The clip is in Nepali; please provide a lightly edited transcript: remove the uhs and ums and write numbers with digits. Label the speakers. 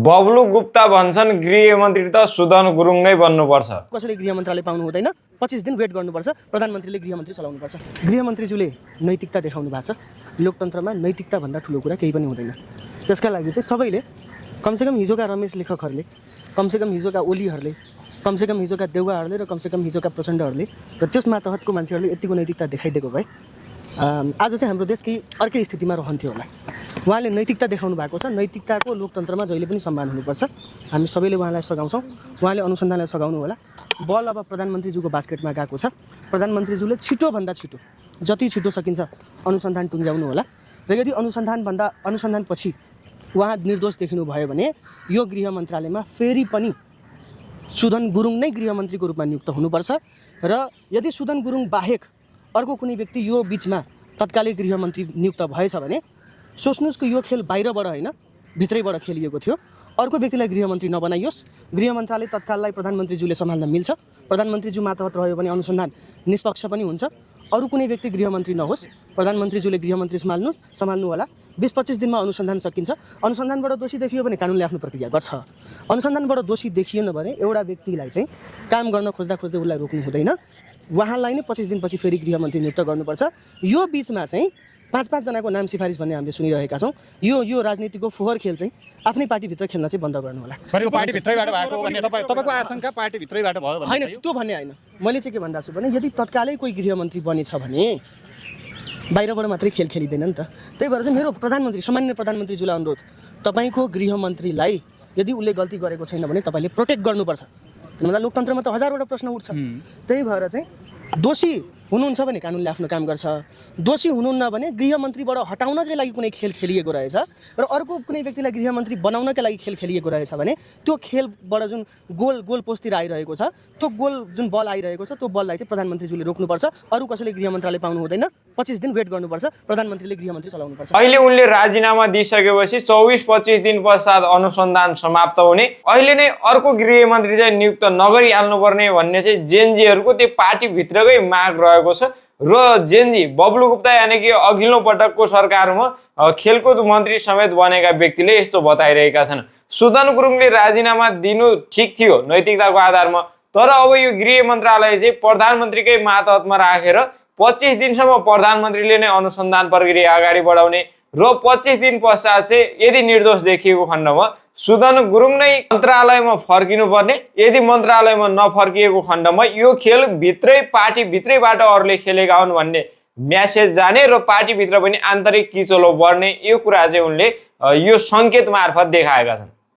Speaker 1: बब्लु गुप्ता भन्छन् गृहमन्त्री त सुदन गुरुङ नै बन्नुपर्छ।
Speaker 2: कसैले गृह मन्त्रालय पाउनु हुँदैन, 25 दिन वेट गर्नुपर्छ, प्रधानमन्त्रीले गृहमन्त्री चलाउनुपर्छ। गृहमन्त्रीज्यूले नैतिकता देखाउनु भएको छ। लोकतन्त्रमा नैतिकता भन्दा ठुलो कुरा केही पनि हुँदैन। त्यसका लागि चाहिँ सबैले कमसेकम हिजोका रमेश लेखकहरूले, कमसेकम हिजोका ओलीहरूले, कमसेकम हिजोका देउवाहरूले र कमसेकम हिजोका प्रचण्डहरूले र त्यस मातहतको मान्छेहरूले यतिको नैतिकता देखाइदिएको भए आज चाहिँ हाम्रो देश केही अर्कै स्थितिमा रहन्थ्यो होला। उहाँले नैतिकता देखाउनु भएको छ। नैतिकताको लोकतन्त्रमा जहिले पनि सम्मान हुनुपर्छ। हामी सबैले उहाँलाई सघाउँछौँ। उहाँले अनुसन्धानलाई सघाउनु होला। बल अब प्रधानमन्त्रीज्यूको बास्केटमा गएको छ। प्रधानमन्त्रीज्यूले छिटोभन्दा छिटो जति छिटो सकिन्छ अनुसन्धान टुङ्ग्याउनु होला र यदि अनुसन्धानपछि उहाँ निर्दोष देखिनु भयो भने यो गृह मन्त्रालयमा फेरि पनि सुदन गुरुङ नै गृहमन्त्रीको रूपमा नियुक्त हुनुपर्छ र यदि सुदन गुरुङ बाहेक अर्को कुनै व्यक्ति यो बिचमा तत्कालीन गृहमन्त्री नियुक्त भएछ भने सोच्नुहोस् कि यो खेल बाहिरबाट होइन भित्रैबाट खेलिएको थियो। अर्को व्यक्तिलाई गृहमन्त्री नबनाइयोस्। गृह मन्त्रालय तत्काललाई प्रधानमन्त्रीज्यूले सम्हाल्न मिल्छ। प्रधानमन्त्रीज्यू मातहत रह्यो भने अनुसन्धान निष्पक्ष पनि हुन्छ। अरू कुनै व्यक्ति गृहमन्त्री नहोस्, प्रधानमन्त्रीज्यूले गृहमन्त्री सम्हाल्नु होला। 20-25 दिनमा अनुसन्धान सकिन्छ। अनुसन्धानबाट दोषी देखियो भने कानुनले आफ्नो प्रक्रिया गर्छ। अनुसन्धानबाट दोषी देखिएन भने एउटा व्यक्तिलाई चाहिँ काम गर्न खोज्दै उसलाई रोक्नु हुँदैन। उहाँलाई नै 25 दिनपछि फेरि गृहमन्त्री नियुक्त गर्नुपर्छ। यो बिचमा चाहिँ 5-5 जनाको नाम सिफारिस भन्ने हामीले सुनिरहेका छौँ। यो राजनीतिको फोहोर खेल चाहिँ आफ्नै पार्टीभित्र खेल्न चाहिँ बन्द गर्नु होला।
Speaker 3: पार्टीभित्रैबाट भएको भन्ने तपाईको आशंका पार्टीभित्रैबाट भयो भन्ने
Speaker 2: होइन, त्यो भन्ने होइन। मैले चाहिँ के भनिरहेको छु भने यदि तत्कालै कोही गृहमन्त्री बनेछ भने बाहिरबाट मात्रै खेल खेलिँदैन नि त। त्यही भएर चाहिँ मेरो सामान्य प्रधानमन्त्रीज्यूलाई अनुरोध, तपाईँको गृहमन्त्रीलाई यदि उसले गल्ती गरेको छैन भने तपाईँले प्रोटेक्ट गर्नुपर्छ। किनभने लोकतन्त्रमा त हजारवटा प्रश्न उठ्छ। त्यही भएर चाहिँ दोषी हुनुहुन्छ भने कानुनले आफ्नो काम गर्छ। दोषी हुनुहुन्न भने गृहमन्त्रीबाट हटाउनकै लागि कुनै खेल खेलिएको रहेछ र अर्को कुनै व्यक्तिलाई गृहमन्त्री बनाउनकै लागि खेल खेलिएको रहेछ भने त्यो खेलबाट जुन गोल पोस्टतिर आइरहेको छ, त्यो गोल जुन बल आइरहेको छ, त्यो बललाई चाहिँ प्रधानमन्त्रीज्यूले रोक्नुपर्छ। अरू कसैले गृह मन्त्रालय पाउनु हुँदैन। 25 दिन वेट गर्नुपर्छ, प्रधानमन्त्रीले गृहमन्त्री चलाउनुपर्छ।
Speaker 1: अहिले उनले राजीनामा दिइसकेपछि 24-25 दिन पश्चात अनुसन्धान समाप्त हुने, अहिले नै अर्को गृहमन्त्री चाहिँ नियुक्त नगरिहाल्नुपर्ने भन्ने चाहिँ जेनजीहरूको त्यो पार्टीभित्रकै माग रहेको छ। र जेनजी बब्लु गुप्ता यानि कि अघिल्लो पटकको सरकारमा खेलकुद मन्त्री समेत बनेका व्यक्तिले यस्तो बताइरहेका छन्। सुदन गुरुङले राजीनामा दिनु ठिक थियो नैतिकताको आधारमा, तर अब यो गृह मन्त्रालय चाहिँ प्रधानमन्त्रीकै मातहतमा राखेर 25 दिनसम्म प्रधानमन्त्रीले नै अनुसन्धान प्रक्रिया अगाडि बढाउने र 25 दिन पश्चात चाहिँ यदि निर्दोष देखिएको खण्डमा सुदन गुरुङ नै मन्त्रालयमा फर्किनु पर्ने। यदि मन्त्रालयमा नफर्किएको खण्डमा यो खेल पार्टीभित्रैबाट अरूले खेलेका हुन् भन्ने म्यासेज जाने र पार्टीभित्र पनि आन्तरिक किचलो बढ्ने, यो कुरा चाहिँ उनले यो सङ्केत मार्फत देखाएका छन्।